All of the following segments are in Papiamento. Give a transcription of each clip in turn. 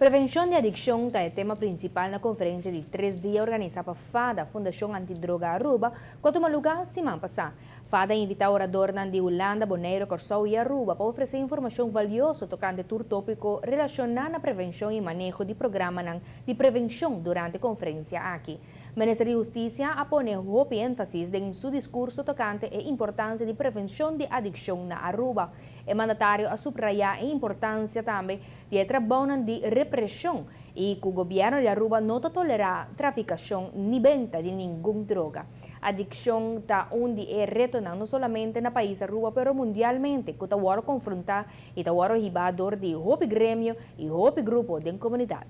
Prevencion di adiccion ta e tema principal na conferencia di 3 dia organisa pa FADA, Fundacion Antidroga Aruba, cu a tuma luga siman pasa. FADA a invita oradornan di Hulanda, Bonaire, Corsou y Aruba pa ofrece informacion valioso tocante tur topico relaciona na prevencion y maneho di programanan di prevencion durante e conferencia aki. Minister di Husticia a pone hopi enfasis den su discurso tocante e importancia di prevencion di adiccion na Aruba. E mandatario a subraya e importancia tambe di e trabounan di represion y cu gobierno di Aruba no ta tolera traficacion ni benta di ningun droga. Adiccion ta un di e retonan no solamente na pais Aruba pero mundialmente cu ta wordo confronta y ta wordo hiba door di hopi gremio y hopi grupo den comunidad.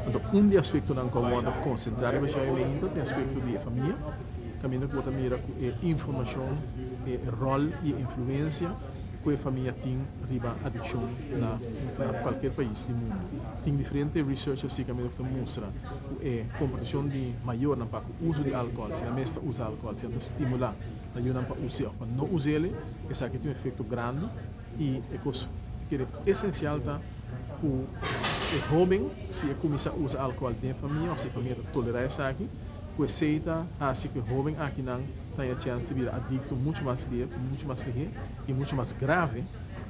Anto un di aspectonan cu a wordo concentra riba dje ainda ta e aspecto di e famia, caminda cu bo ta mira cu e informacion, e rol y e influencia cu e famia tin riba adiccion na cualkier pais di mundo. Tin diferente research asi caminda cu ta mustra cu e comportacion di mayornan pa cu uso di alcohol, si nan mes ta usa alcohol, si nan ta stimula nan yunan pa us'e of pa no us'ele, esaki tin un efecto grandi y e cos kere esencial ta cu e hoben si e cuminsa usa alcohol den famia of si e famia ta tolera esaki, cu esey ta haci cu e hoben akinan ta haña chens di bira adicto mucho mas lihe, mucho mas lihe y mucho mas grave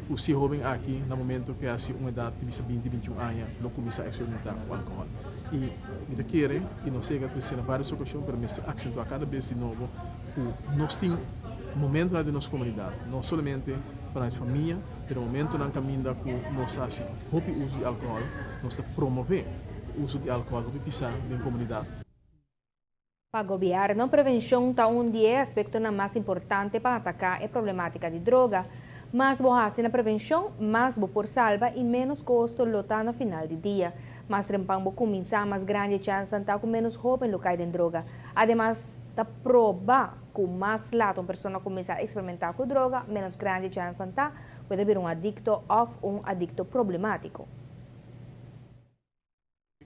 cu si e hoben aki na momento cu e haci un edad di bisa 20, 21 aña lo cuminsa experimenta cu alcohol. Y mi ta kere y nos yega trece na varios ocasion pero mester accentua cada bes di nobo cu nos tin momentonan den nos comunidad, no solamente vanuit famia, pero momentonan caminda cu nos ta haci hopi uso di alcohol, nos ta promove uso di alcohol hopi pisa den comunidad. Pa gobierno, prevencion ta un di e aspectonan mas importante pa ataca e problematica di droga. Mas bo haci na prevencion, mas bo por salba y menos costo lo ta na final di dia. Mas trempan bo cuminsa, mas grandi e chance ta cu menos hoben lo cay den droga. Ademas, ta proba cu mas laat un persona cuminsa experimenta cu droga, menos grandi e chance ta cu e ta bira un adicto of un adicto problematico.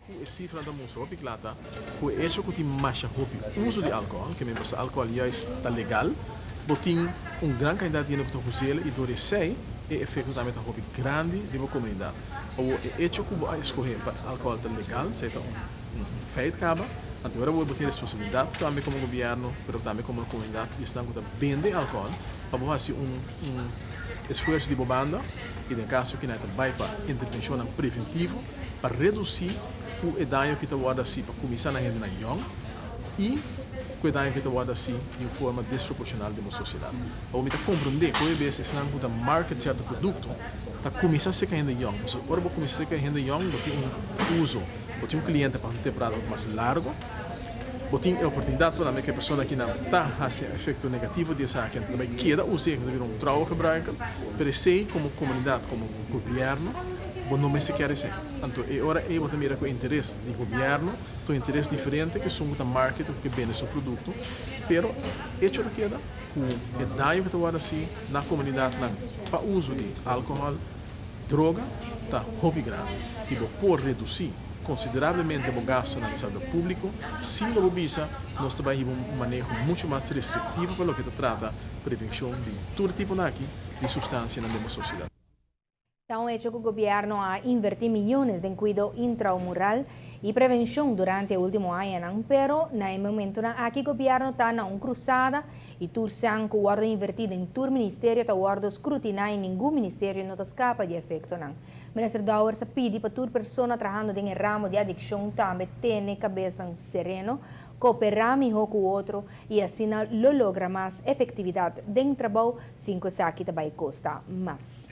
Cu e cifranan ta mustra hopi cla ta cu e hecho cu tin masha hopi uso di alcohol, ke men pasobra alcohol juist ta legal, bo tin un gran cantidad di hende cu ta us'el y door esey e efecto tambe ta hopi grandi riba comunidad. Awor e hecho cu bo a escoge pa alcohol ta legal, esey ta un feit caba, anto ora bo tin responsabilidad tambe como gobierno pero tambe como comunidad di esnan cu ta bende alcohol pa bo haci un esfuerzo di bo banda y den caso kinan ta bay pa intervencionnan preventivo pa redusí ku e daño ki ta wòrdu hasí pa kuminsá na hendenan yòn i ku e daño ki ta wòrdu hasí di un forma desproporshonal den nos sosiedat. Awor mi ta komprondé ku hopi bes esnan ku ta market sierto produkto ta kuminsá seka hende yòn, pasobra ora bo kuminsá seka hende yòn bo tin un uso, bo tin un kliente pa un temporada hopi mas largu, bo tin e oportunidat pa tambe ku e persona kinan ta hasi efekto negativo di esaki anto ta bai keda us'é, ta bira un trouwe gebruiker, pero esei komo komunidat, komo gobièrnu. Bo no mester kere esei. Anto e ora ei bo ta mira ku e interes di gobièrnu ta un interes diferente ku esun ku ta market òf ku ke bende su produkto. Pero echo ta keda ku e daño ku ta wòrdu hasi na komunidatnan pa uso di alkohòl, droga ta hopi grandi i bo por redusí konsiderablemente bo gastunan di salud públiko si lo bo bisa nos ta bai hiba un maneho muchu mas restriktivo pa loke ta trata prevenshon di tur tiponan aki di supstansianan den bo sosiedat. Ta un hecho cu gobierno a inverti miyones den cuido intramural y prevencion durante e ultimo añanan, pero na e momentonan aki gobierno ta na un cruzada y tur san cu wordo inverti den tur ministerio ta wordo scrutina y ningun ministerio no ta scapa di efectonan. Minister Dowers a pidi pa tur persona trahando den e ramo di adiccion tambe tene cabesnan sereno, coopera miho cu otro y asina lo logra mas efectividad den trabou sin cu esaki ta bay costa mas.